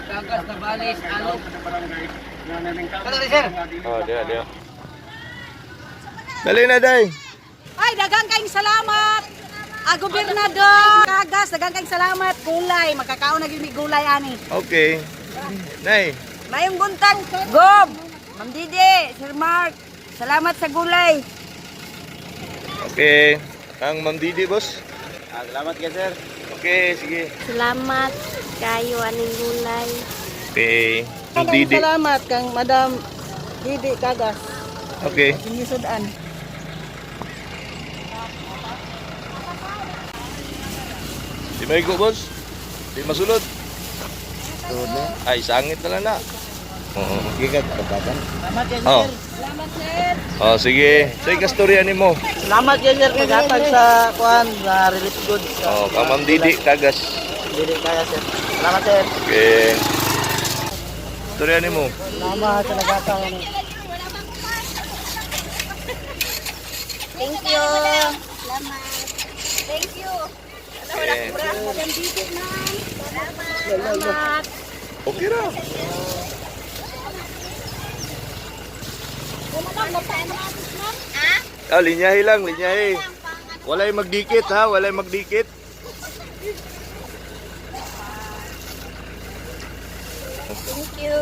Kagas, Nabales, Alok. Ano rin, sir? Oh, diya, diya. Dali na, day. Ay, daghang kayong salamat. Ah, Gobernador, Kagas, daghang kayong salamat. Gulay, magkakaon na gyud mi gulay ani. Okay. Nay. Mayong buntag, Gob! Ma'am Didi, Sir Mark, salamat sa gulay. Okay. Ang Ma'am Didi, boss. Salamat kay sir. Okay, sige. Salamat kayo aning gulay. Okay. Ma'am Didi. Salamat kang Madam Didi Kagas. Okay. Inyusudan. Di maigo, boss. Di masulod. Ay, sangit na lang na. Oo. Gigat kapatan. Oh. Salamat, sir. Oh, sige. Say kastorya nimo. Salamat kay sir kagatag sa kuan sa relief goods. Oh, kang Ma'am Didi Kagas. Dili kaya, sir. Salamat, sir. Okay. Storya nimo. Salamat sa nagatag. Thank you. Salamat. Thank you. Okay. Madam Didi, ma'am. Salamat. Okay ra. Ah, linyahe lang, linyahe. Walay magdikit ha, walay magdikit. Thank you.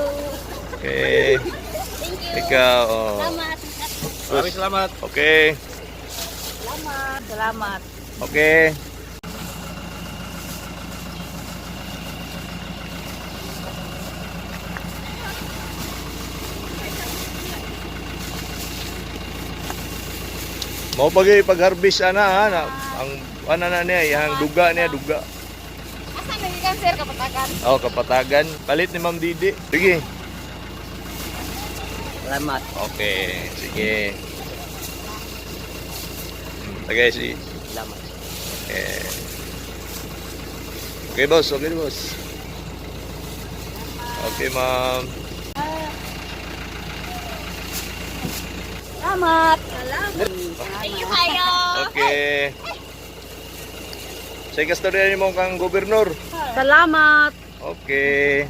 Okay. Thank you. Ikaw, oh. Salamat. Maraming salamat. Okay. Salamat. Salamat. Okay. Mao pag pag-harvest ana ha, na, ang ana na niya, iyang duga niya, duga. Asa nagikan, sir, kapatagan? Oh, kapatagan. Palit ni Ma'am Didi. Sige. Salamat. Okay, sige. Tagay si. Salamat. Okay. Okay, boss. Okay, boss. Okay, ma'am. Salamat. Thank you kayo. Okay. Say kastorya nimo kang gobernador. Salamat. Okay.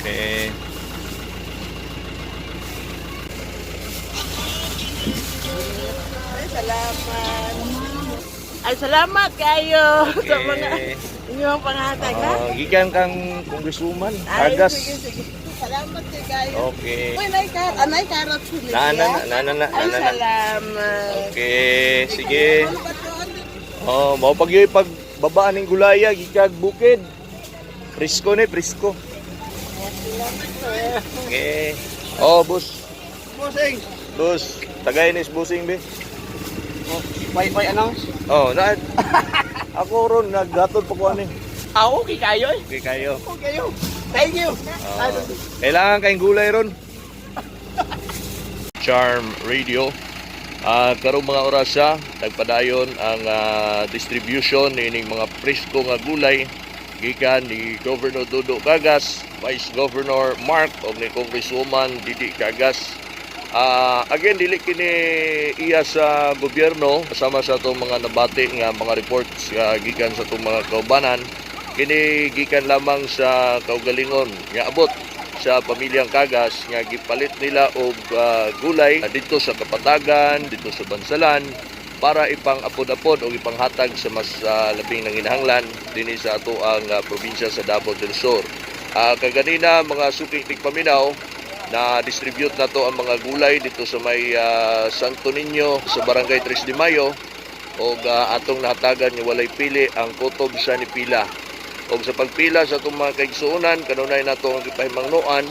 Okay. Salamat. Ay, salamat kayo sa mga Okay. inyong panghatag, ha? Oh, gikan kang congresswoman. Ay, Agas. sige, sige. Salamat kay kayo. Okay. Uy, nay, anay karot sila. Na na na na na Ay, na na. na. salamat. Okay, sige. Oh, mao pag yoy pag babaan ning gulaya gikag bukid. Presko ni, presko. Okay. Oh, boss. Bossing. Boss, tagay ni busing be. Oh, may announce. Oh, na ako ron naggatod pa ko ani. Ah, okay kayo eh. Okay kayo. Okay kayo. Thank you. Oh, kailangan kayong gulay ron. Charm Radio. Karong mga orasa, nagpadayon ang distribution niining mga presko nga gulay gikan ni Governor Dodo Cagas, Vice Governor Mark ug ni Congresswoman Didi Cagas. Again, dili kini iya sa gobyerno kasama sa atong mga nabati nga mga reports gikan sa atong mga kaubanan, kini gikan lamang sa kaugalingon nga abot sa pamilyang Kagas nga gipalit nila og gulay dito sa Kapatagan, dito sa Bansalan para ipang-apod-apod o ipanghatag sa mas labing nanginahanglan dinhi sa ato ang probinsya sa Davao del Sur. Kaganina mga suking tigpaminaw, na distribute na to ang mga gulay dito sa may Santo Niño sa Barangay 3 de Mayo og atong nahatagan nga walay pili ang kutob sa nipila. Og sa pagpila sa atong mga kaigsuonan, kanunay nato ang gipahimangnoan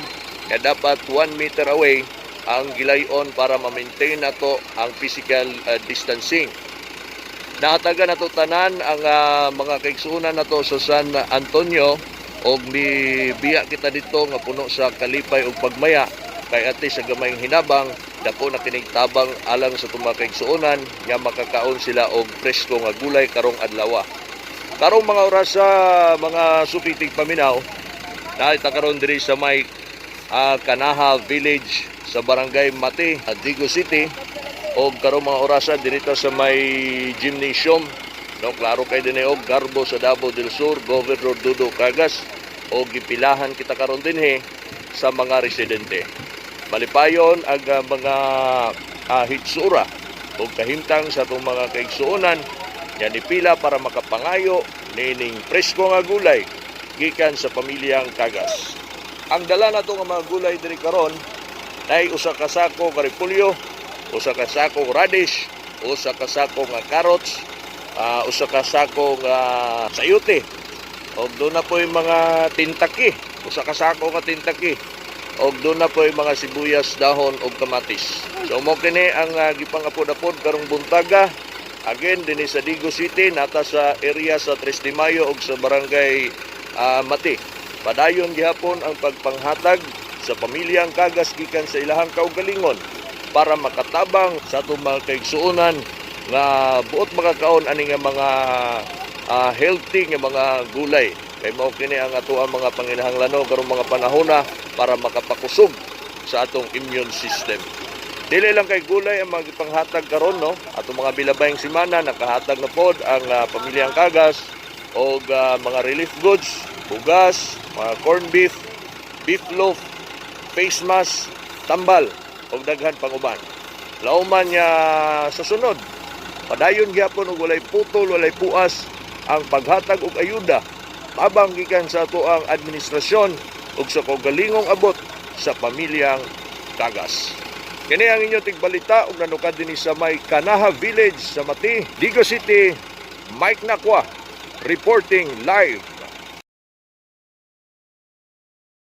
nga dapat 1 meter away ang gilayon para ma-maintain nato ang physical distancing. Nahatagan nato tanan ang mga kaigsuonan nato sa San Antonio og mibiya kita dito nga puno sa kalipay ug pagmaya kay ate sa gamayng hinabang dako na kinig tabang alang sa atong mga kaigsuonan nga makakaon sila og presko nga gulay karong adlaw. Karong mga oras sa mga sukitig paminaw, naita karon diri sa may Kanaha Village sa Barangay Mati, Digo City. Og karong mga orasa dirita sa may gymnasium, no, klaro kay dinhi og garbo sa Davao del Sur, Governor Dudo Cagas, og gipilahan kita karon dinhi sa mga residente. Malipayon ang mga hitsura og kahimtang sa atong mga kaigsuonan nga nipila para makapangayo niining presko nga gulay gikan sa pamilyang Cagas. Ang dala nato nga mga gulay diri karon ay usa ka sako nga repolyo, usa ka sako radish, usa ka sako nga carrots, usa ka sako nga sayote. Og doon na po yung mga tintaki, usa ka sako nga tintaki. Og doon na po yung mga sibuyas, dahon og kamatis. So mo kini ang gipangapod-apod karong buntaga. Again, dinhi sa Digos City, nata sa area sa Tres de Mayo og sa barangay Mati. Padayon gihapon ang pagpanghatag sa pamilyang Cagas gikan sa ilahang kaugalingon para makatabang sa atong mga kaigsuonan nga buot makakaon ani nga mga healthy nga mga gulay. Kay mao kini ang atoang mga panginahanglanon karong mga panahona para makapakusog sa atong immune system. Dili lang kay gulay ang mga gipanghatag karon, no. Atong mga bilabayng semana nakahatag na pod ang pamilyang Cagas og mga relief goods, bugas, mga corned beef, beef loaf, face mask, tambal ug daghan pang uban. Lauman niya sa sunod, padayon gyapon og walay putol, walay puas ang paghatag og ayuda tabang gikan sa atoang administrasyon ug sa kaugalingong abot sa pamilyang Cagas. Kini ang inyong tigbalita ug nanukad dinhi sa may Kanaha Village sa Mati, Digos City, Mike Nakwa, reporting live.